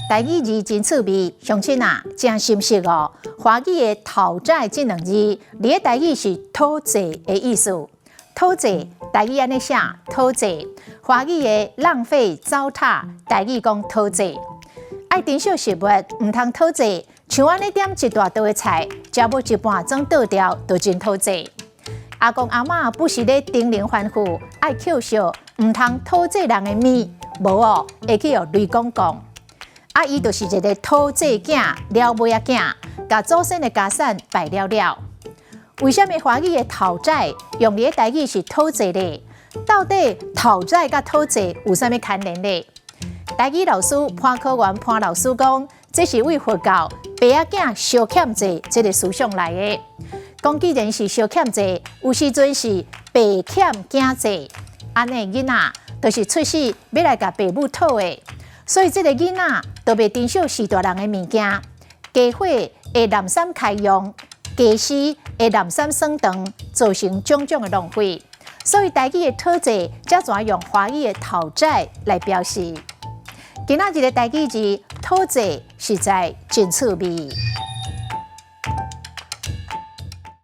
台語字真趣味，鄉親啊，誠心熟哦。華語的討債這兩字，佇咧台語是討債的意思。討債，台語按呢寫，討債。華語的浪費糟蹋，台語講討債。愛珍惜食物，毋通討債。像按呢點一大桌的菜，食無一半總倒掉，就真討債。阿公阿嬤不時咧叮嚀吩咐，愛扣惜，毋通討債人的物，無哦，會去予雷公摃。啊，伊就是一个討債囝，了尾仔囝，共祖先的家產敗了了。為啥物華語的討債用佇咧台語是討債咧？到底討債佮討債有啥物牽連咧？台語老師潘科元潘老師講，這是為佛教爸仔囝相欠債這个思想來的。講既然是相欠債，有時陣是爸欠囝債，按呢囡仔就是出世欲來共爸母討的。所以這个囡仔就袂珍惜序大人的物件，家伙會濫散開用，家私會濫散耍長，造成種種的浪費。所以台語的討債，才轉用華語的討債來表示。今仔日的台語字討債實在真趣味。